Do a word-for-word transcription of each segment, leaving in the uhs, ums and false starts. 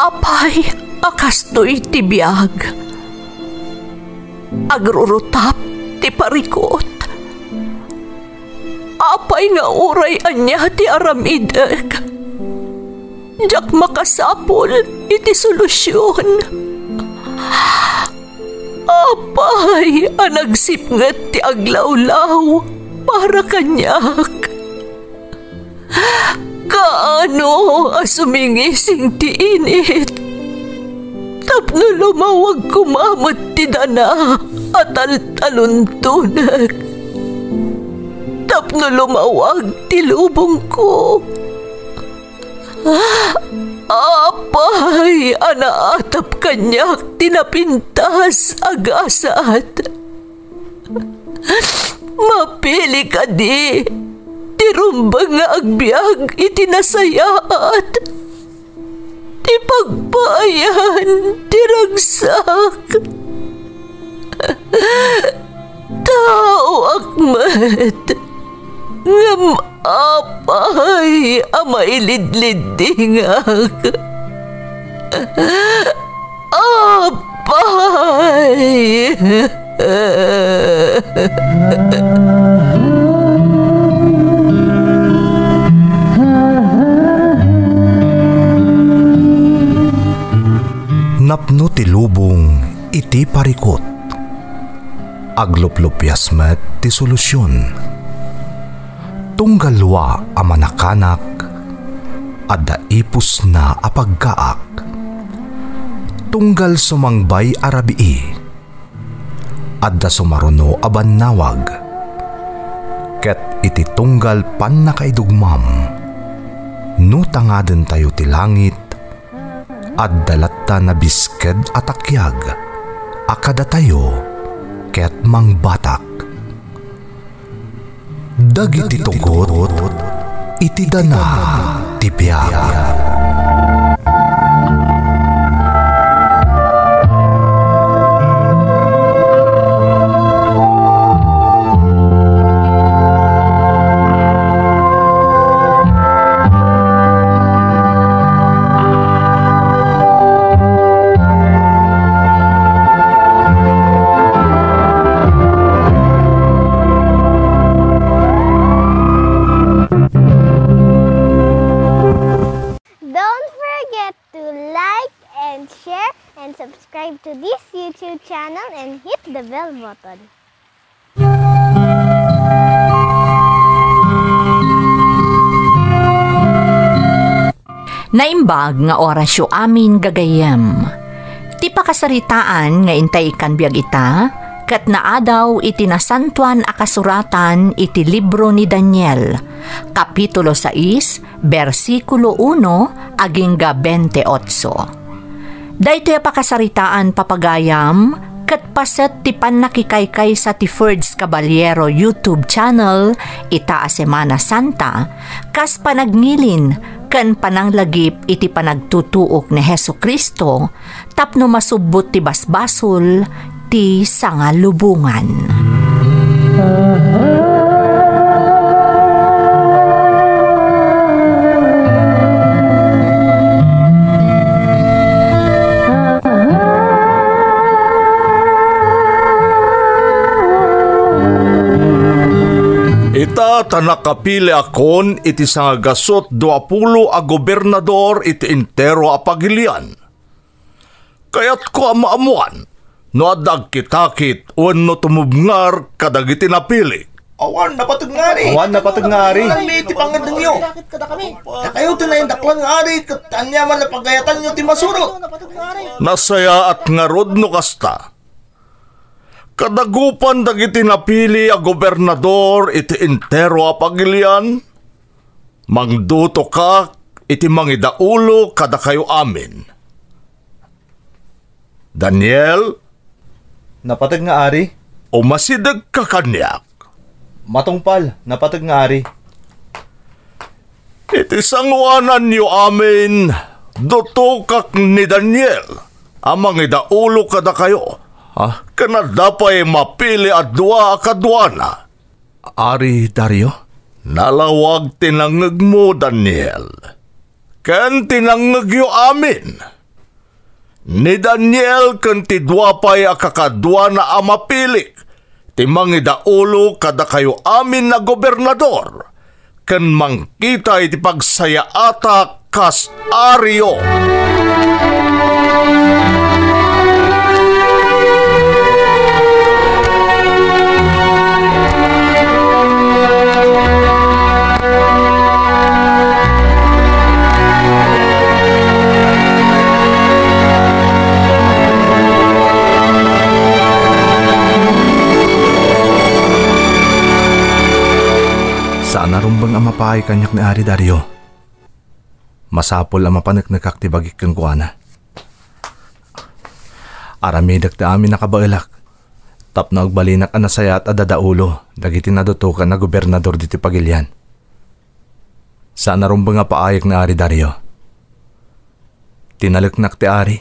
Apay a kastoy ti biag? Agrurutap ti parikut. Apay nga uray ania ti aramidek, diak makasapul iti solusion. Apay a nagsipnget ti aglawlaw para kaniak? Kaano a sumingising ti init tapno lumawag koma met ti dana a taltaluntonek, tapno lumawag ti lubongko? Apay a naatap kaniak ti napintas a gasat? Mapili kadi ti rumbeng nga agbiag iti nasayaat, ti pagpaayan ti ragsak? Taoak met, ngem apay a mailidliddingak? Apay! Napno ti lubong iti parikut. Agluplupias met ti solusion. Tunggal lua a manakanak, adda ipusna a paggaak. Tunggal sumangbay a rabii, adda sumaruno a bannawag. Ket iti tunggal pannakaidugmam, no tangadentayo ti langit, adda latta nabisked a takiag a kadatayo ket mangbatak. Dagiti tugot iti dana ti biag. Don't forget to like and share and subscribe to this YouTube channel and hit the bell button. Naimbag nga orasyo amin, gagayyem. Ti pakasaritaan nga intay ikkan biag ita, ket naadaw iti Nasantoan a Kasuratan iti libro ni Daniel, kapitulo sais, bersikulo uno agingga bente otso. Daytoy a pakasaritaan, papagayam, ket paset ti pannakikaykaysa ti Ferds Caballero YouTube channel ita a Semana Santa, kas panagngilin ken pananglagip iti panagtutuok ni Jesu-Cristo tapno masubbot ti basbasol ti sangalubongan. Ita ta nakapiliakon iti sangagasut dua pulo a gobernador iti entero a pagilian. Kayatko a maammuan no adda agkitakit wenno tumubngar kadagiti napili. Awan napateg nga ari. Awan napateg nga ari. Awan mi ti pangngeddengyo. Dakayo ti naindaklan nga ari, ket aniaman a pagayatanyo ti masurot. Nasayaat ngarud no kasta. Kadagupan dagiti napili a gobernador iti entero a pagilian, mangdutokak iti mangidaulo kadakayo amin. Daniel? Napateg nga ari. Umasidegka kaniak. Matungpal, napateg nga ari. Iti sanguananyo amin, dutokak ni Daniel a mangidaulo kadakayo. Ah, ken adda pay mapili a dua a kaduana. Ari Dario? Nalawag ti nangngegmo, Daniel, ken ti nangngegyo amin. Ni Daniel ken ti dua pay a kakaduana a mapilik ti mangidaulo kadakayo amin a gobernador ken mangkita iti pagsayaatak kas ario. Saan a rumbeng a mapaay kaniak ni Ari Dario. Masapul a mapaneknekak ti bagik kenkuana. Aramidek ti amin a kabaelak tapno agbalinak a nasayaat a dadaulo dagiti nadutokan a gobernador ditoy pagilian. Saan a rumbeng a paayek ni Ari Dario. Tinaleknak ti ari.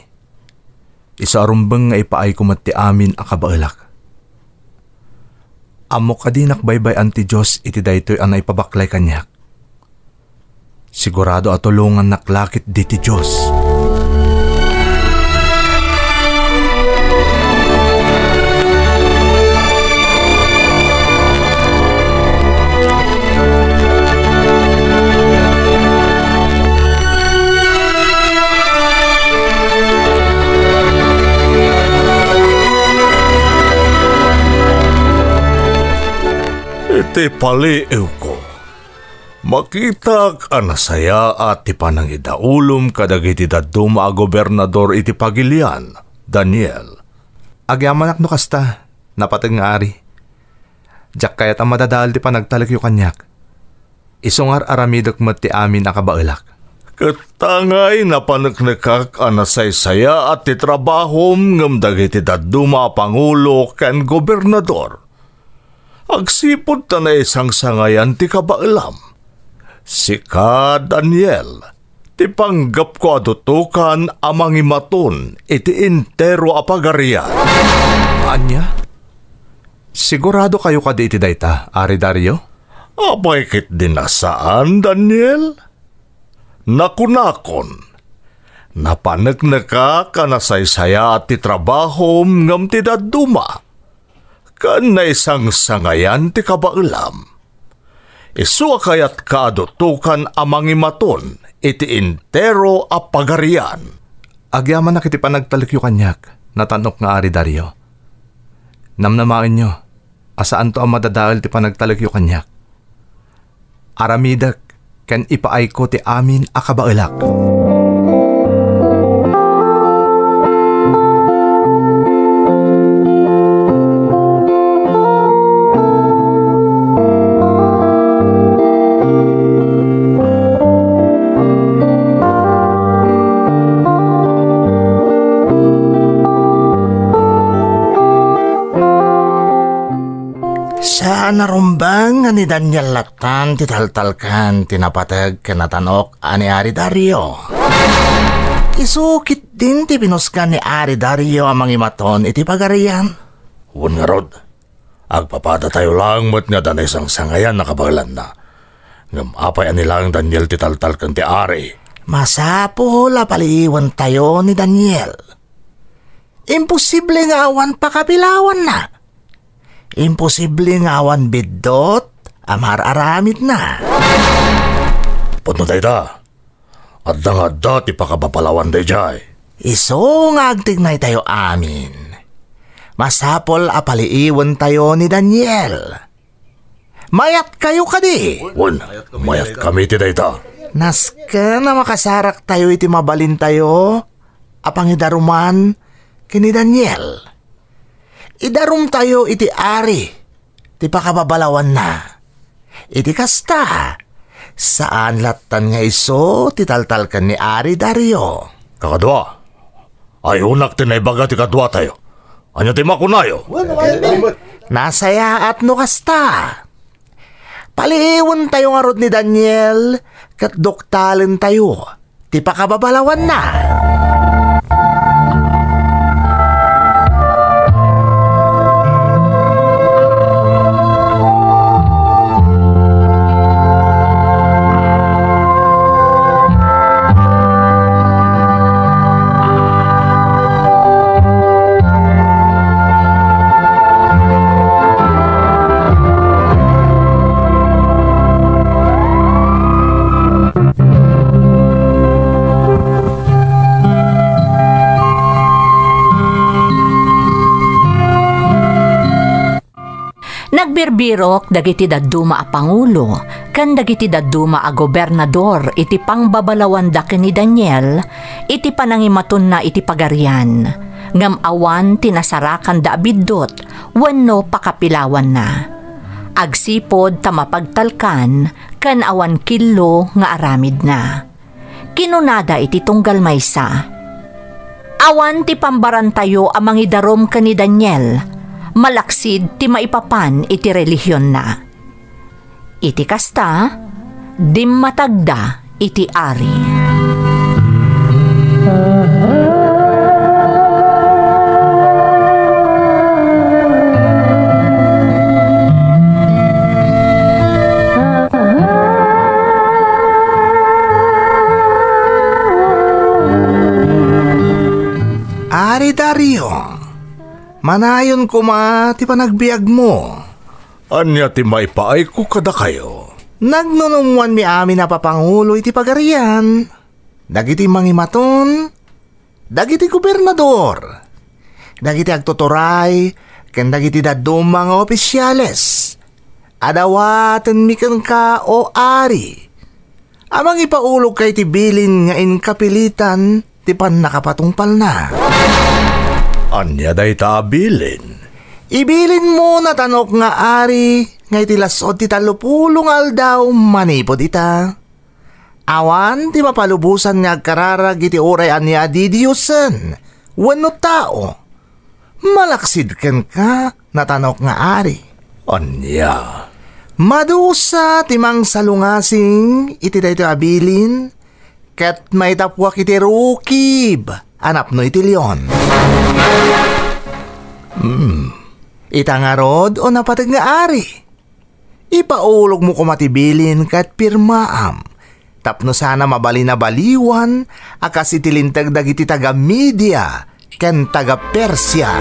Isu a rumbeng nga ipaayko met ti amin a kabaelak. Ammok a dinak baybay-an ti Dios iti daytoy a naipabaklay kaniak. Sigurado a tulongannak la ketdi ti Dios. Iti paliiwko, makitak a nasayaat ti panangidaulom kadagiti dadduma a gobernador iti pagilian, Daniel. Agyamanak no kasta, napateg nga ari. Diak kayat a madadael ti panagtalekyo kaniak. Isu nga ar-aramidek met ti amin a kabaelak. Ket tangay napaneknekak a nasaysayaat ti trabahom ngem dagiti dadduma a pangulo ken gobernador, agsipud ta naisangsangayan ti kabaelam. Sika, Daniel, ti panggepko a dutokan a mangimaton iti entero a pagarian. Ania? Siguradokayo kadi iti dayta, Ari Dario? Apay ketdin a saan, Daniel? Nakunakon, napaneknekak a nasaysayaat ti trabahom ngem ti dadduma, ken naisangsangayan ti kabaelam. Isu a kayatka a dutokan a mangimaton iti entero a pagarian. Agyamanak iti panagtalekyo kaniak, natan-ok nga Ari Dario. Namnamaenyo a saanto a madadael ti panagtalekyo kaniak. Aramidek ken ipaayko ti amin a kabaelak. Saan a rumbeng nga ni Daniel latta ti taltalken ti napateg ken natan-ok a ni Ari Dario. Isu ketdin ti pinuskan ni Ari Dario a mangimaton iti pagarian. Wen ngarud, agpapadatayo laeng met nga adda naisangsangayan a kabaelanna. Ngem apay a ni laeng Daniel ti taltalken ti ari? Masapul a paliiwentayo ni Daniel. Imposible nga awan pakapilawanna. Imposible nga awan biddut a mar-aramidna. Pudno dayta. Adda nga adda ti pakababalawan daydiay. Isu nga agtignaytayo amin. Masapul a paliiwentayo ni Daniel. Mayatkayo kadi? Wen, mayatkami iti dayta. Nasken a makasaraktayo iti mabalintayo a pangidaruman ken ni Daniel. Idarumtayo iti ari ti pakababalawanna. Iti kasta, saan lattan nga isu ti taltalken ni Ari Dario. Kakadua, ayonak ti naibaga ti kaduatayo. Ania ti makunayo? Nasayaat no kasta. Paliiwentayo ngarud ni Daniel ket duktalentayo ti pakababalawanna. Nagbirbirok dagiti dadduma a pangulo ken dagiti dadduma a gobernador iti pangbabalawanda ken ni Daniel iti panangimatonna iti pagarian, ngem awan ti nasarakanda a biddut wenno pakapilawanna. Agsipud ta mapagtalkan ken awan killo nga aramidna. Kinunada iti tunggal maysa, "Awan ti pambarantayo a mangidarum ken ni Daniel, malaksid ti maipapan iti relihionna." Iti kasta, dimmatagda iti ari. Ari Dario, manayon koma ti panagbiagmo. Ania ti maipaayko kadakayo? Nagnunummoanmi amin a papangulo iti pagarian, dagiti mangimaton, dagiti gobernador, dagiti agtuturay, ken dagiti dadduma nga opisiales. Adawatenmi kenka, O Ari, a mangipaulogka iti bilin nga inkapilitan ti pannakapatungpalna. Ania dayta a bilin? Ibilinmo, natanok nga ari, nga iti las-ud ti tallopulo nga aldaw manipud ita, awan ti mapalubosan nga agkararag iti uray ania a didiosen wenno tao. Malaksid kenka, natanok nga ari. Ania? Madusa ti mangsalungasing iti daytoy a bilin, ket maitappuak iti rukib a napno iti leon. Hmm. Ita ngarud, o napateg nga ari, ipaulogmo koma ti bilin ket pirmaam, tapno sana mabalin a baliwan a kas iti linteg dagiti taga-Media ken taga-Persia.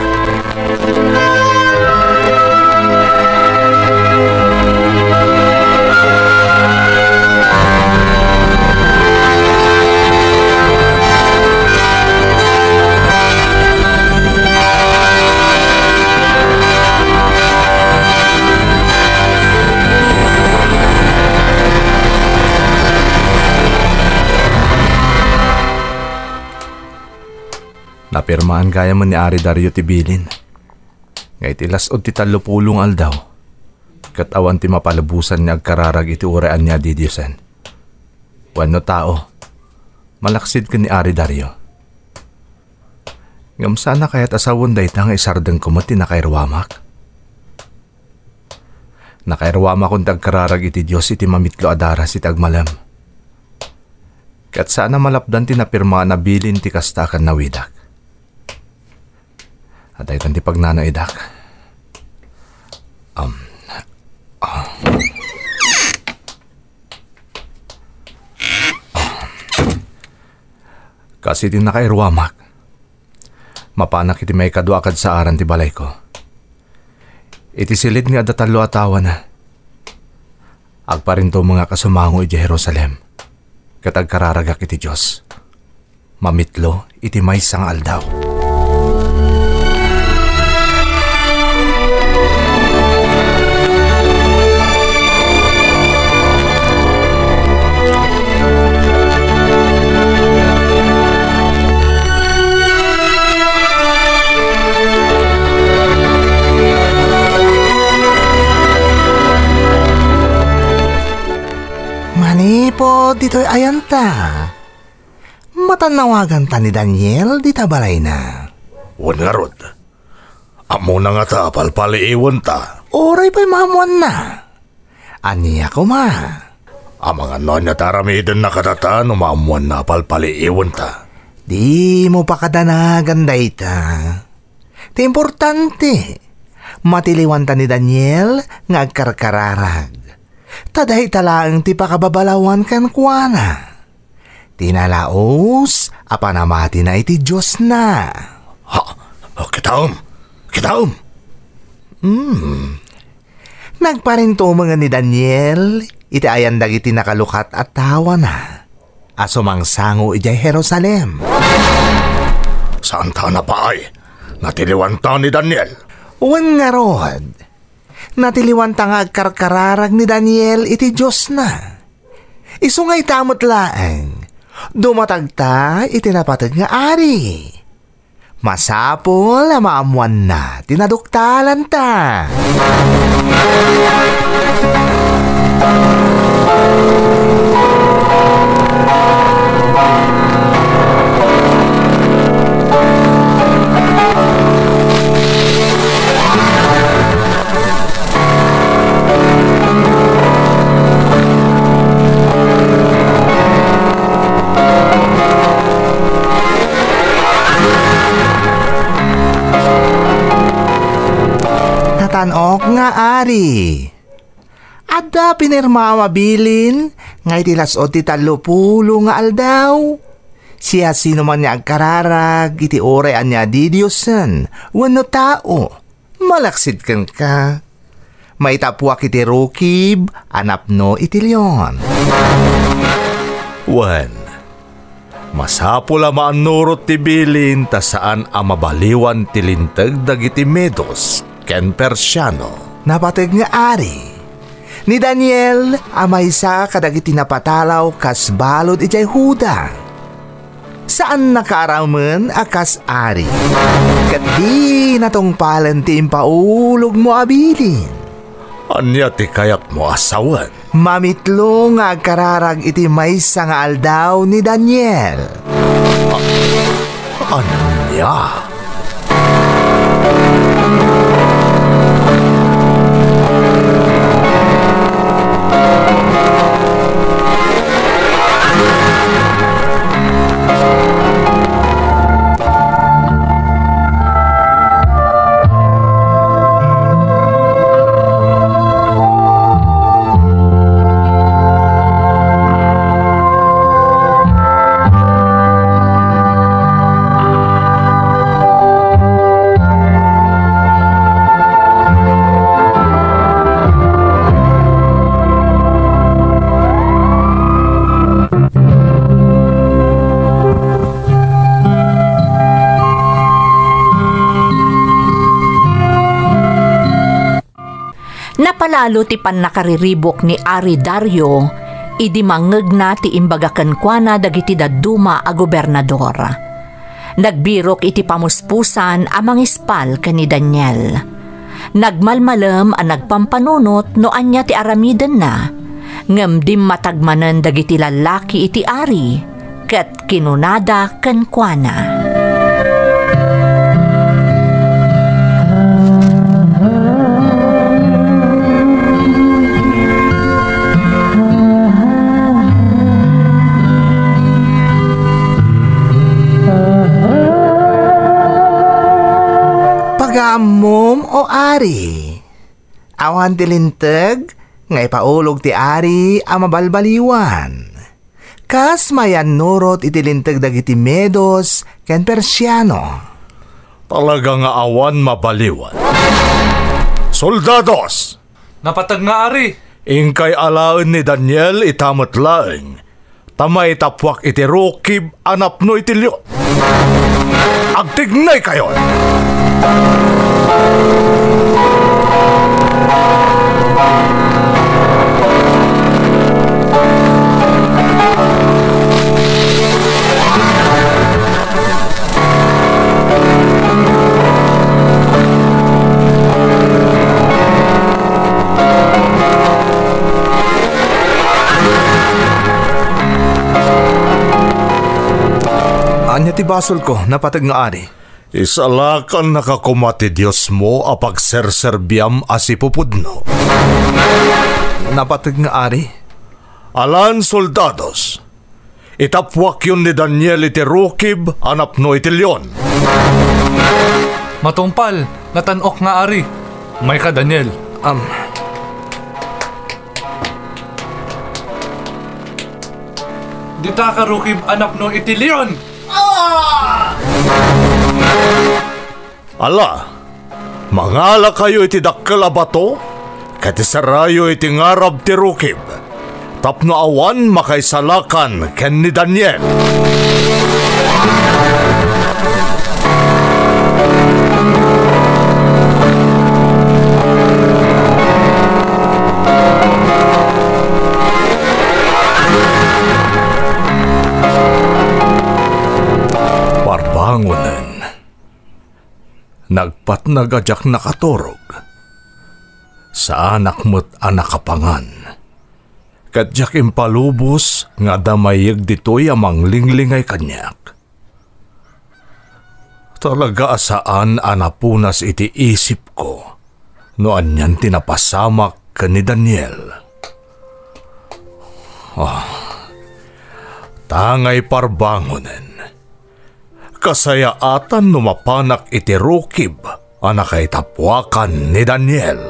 Napirmaan gayam ni Ari Dario ti bilin nga iti las-ud ti tallopulo nga aldaw, ket awan ti mapalubosan nga agkararag iti uray ania a didiosen wenno tao, malaksid ken ni Ari Dario. Ngem saan a kayat a sawen dayta nga isardengko met ti nakairuamak? Nakairuamakon ti agkararag iti Dios iti mamitlo a daras iti agmalem. Ket saan a malapdan ti napirmaan a bilin ti kasta a kannawidak. Adaytan ti pagnanaidak. Um, ah. Kas iti nakairuamak, mapanak iti maikadua a kadsaaran ti balayko. Iti silid nga adda tallo a tawana, agparintumengak a sumango idiay Jerusalem, ket agkararagak iti Dios. Mamitlo iti maysa nga aldaw. Manipud ditoy ayanta, matannawaganta ni Daniel dita balayna. Wen ngarud, ammona ngata a palpaliiwenta? Uray pay maammoanna. Ania koma? Amangan no ania ti aramidenna kadata no maammoanna a palpaliiwenta. Dimo pakadanagan dayta. Ti importante, matiliwanta ni Daniel nga agkarkararag. Ta dayta laeng ti pakababalawan kenkuana. Ti nalaus a panamatina iti Diosna. Ha? Kitaem? Kitaem? Hmm. Nagparintumengen ni Daniel iti ayan dagiti nakalukat a tawana a sumangsango idiay Jerusalem. Saanta a napaay, natiliwanta ni Daniel. Wen ngarud, Natiliwanta nga agkarkararag ni Daniel iti Diosna. Isu nga ita met laeng, dumatagta iti napateg nga ari. Masapul a maammoanna ti naduktalanta. Natan-ok nga ari. Adda pinirma a mabilin nga iti las-ud ti tallopulo nga aldaw, siasinoman nga agkararag iti uray ania didiosen wenno tao, malaksid kenka. Maitappuak iti rukib a napno iti leon. Wen, masapul a maannurot ti bilin ta saan a mabaliwan ti linteg dagiti Medos ken Persiano. Napateg nga ari, ni Daniel a maysa kadagiti napatalaw kas balud idiay Juda. Saannaka a raemen a kas ari, ket di natungpalen ti impaulogmo a bilin. Ania ti kayatmo a sawen? Mamitlo nga agkararag iti maysa nga aldaw ni Daniel. A-, ania? Napalalo ti pannakariribuk ni Ari Dario idi mangngegna ti imbaga kenkuana dagiti dadduma a gobernador. Nagbirok iti pamuspusan a mangispal ken ni Daniel. Nagmalmalem a nagpampanunot no ania ti aramidenna, ngem dimmatag manen dagiti lallaki iti ari ket kinunada kenkuana, "Pagaammom, O ari, awan ti linteg nga ipaulog ti ari a mabalbaliwan, kas mayannurot iti linteg dagiti Medos ken Persiano." "Talaga nga awan mabaliwan. Soldados!" "Napateg nga ari." "Inkay alaen ni Daniel ita met laeng, ta maitappuak iti rukib a napno iti leon. Agtignaykayon!" "Ania ti basolko, napateg nga ari?" "Isalakannaka koma ti diosmo a pagserserbiam a sipupudno." "Napateg nga ari." "Alan, soldados, itappuakyon ni Daniel iti rukib a napno iti leon." "Matungpal, natan-ok nga ari. Mayka, Daniel." "Am." "Ditaka, rukib a napno iti leon." "Ala, mangalakayo iti dakkel a bato, ket isarayo iti ngarab ti rukib, tapno awan makaisalakan ken ni Daniel." Nagpatnag a diak nakaturog. Saanak met a nakapangan. Ket diak impalubos nga adda maiyeg ditoy a manglinglingay kaniak. Talaga a saan a napunas iti isipko no anian ti napasamak ken ni Daniel. Ah, tangay parbangonen. Kasayaatan no mapanak iti rukib a nakaitappuakan ni Daniel.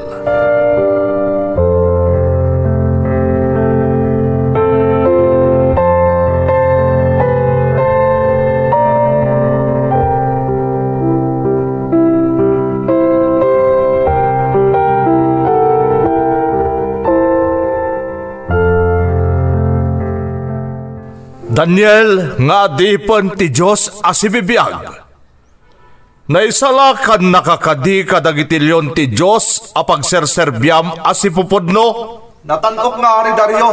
Daniel nga adipen ti Dios a sibibiag. Naisalakannaka kadi kadagiti leon ti Dios a pagserserbiam a sipupudno? Natan-ok nga Ari Dario,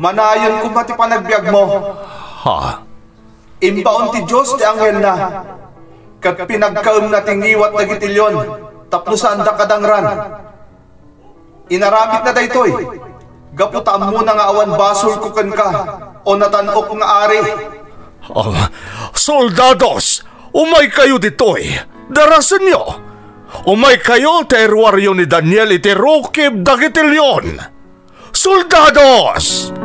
manayon koma ti panagbiagmo. Ha? Imbaon ti Dios ti anghelna, ket pinagkaemna ti ngiwat dagiti leon tapno saanda kadangran. Inaramidna daytoy gapu ta ammona nga awan basolko kenka, o natan-ok nga ari. Ah, soldados, umaykayo ditoy! Darasenyo! Umaykayo ta iruaryo ni Daniel iti rukib dagiti leon! Soldados!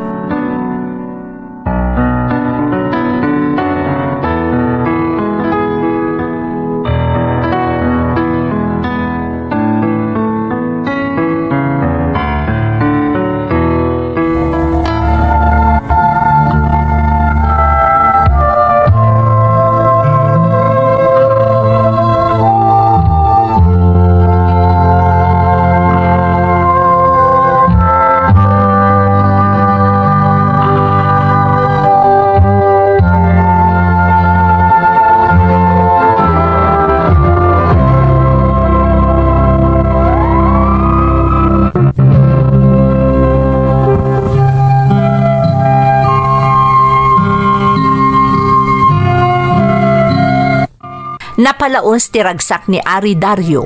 Napalaos ti ragsak ni Ari Dario,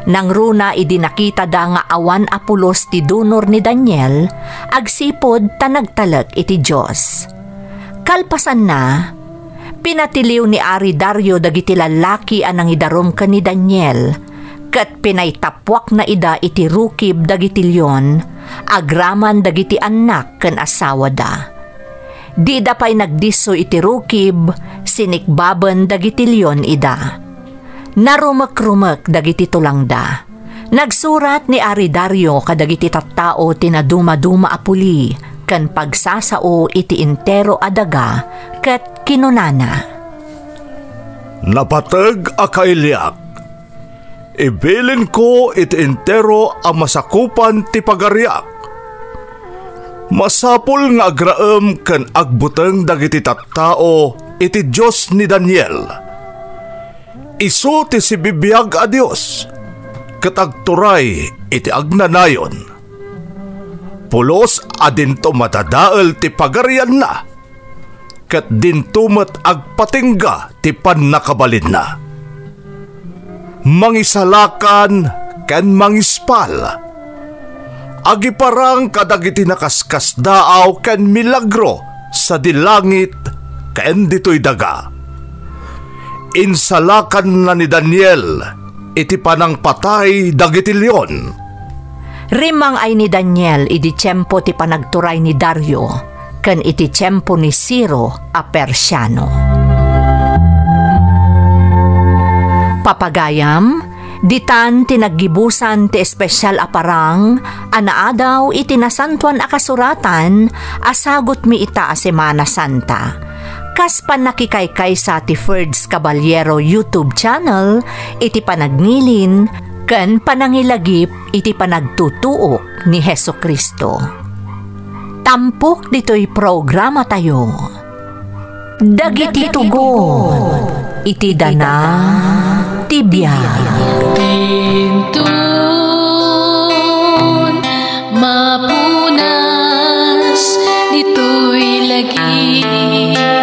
nangruna idi nakitada nga awan a pulos ti dunor ni Daniel, agsipud ta nagtalek iti Dios. Kalpasanna, pinatiliw ni Ari Dario dagiti lallaki a nangidarum ken ni Daniel, ket pinaytappuakna ida iti rukib dagiti leon, agraman dagiti annak ken asawada. Dida pay nagdisso iti rukib, sinikbaben dagiti leon ida. Narumekrumek dagiti tulangda. Nagsurat ni Ari Dario kadagiti tattao ti nadumaduma a puli ken pagsasao iti entero a daga, ket kinunana, Napateg a kailiak, ibilinko iti entero a masakupan ti pagariak. Masapul nga agraem ken agbuteng dagiti tattao iti Dios ni Daniel. Isu ti sibibiag a Dios, ket agturay iti agnanayon. Pulos a dinto madadael ti pagarianna, ket dinto met agpatingga ti pannakabalinna. Mangisalakan ken mangispal. Agiparang kadagiti nakaskasdaaw ken milagro sadi langit ken ditoy daga. Insalakanna ni Daniel iti panangpatay dagiti leon. Rimmang-ay ni Daniel idi tiempo ti panagturay ni Dario ken iti tiempo ni Ciro a Persiano. Papagayam, ditan ti naggibusan ti espesial a parang a naadaw iti Nasantoan a Kasuratan a sagutmi ita a Semana Santa. Kas pannakikaykaysa ti Ferds Caballero YouTube channel iti panagngilin ken panangilagip iti panagtutuok ni Jesu-Cristo. Tampok ditoy programatayo, Dagiti Tugon iti Dana ti Biag. Inton mapunas ditoy lagip.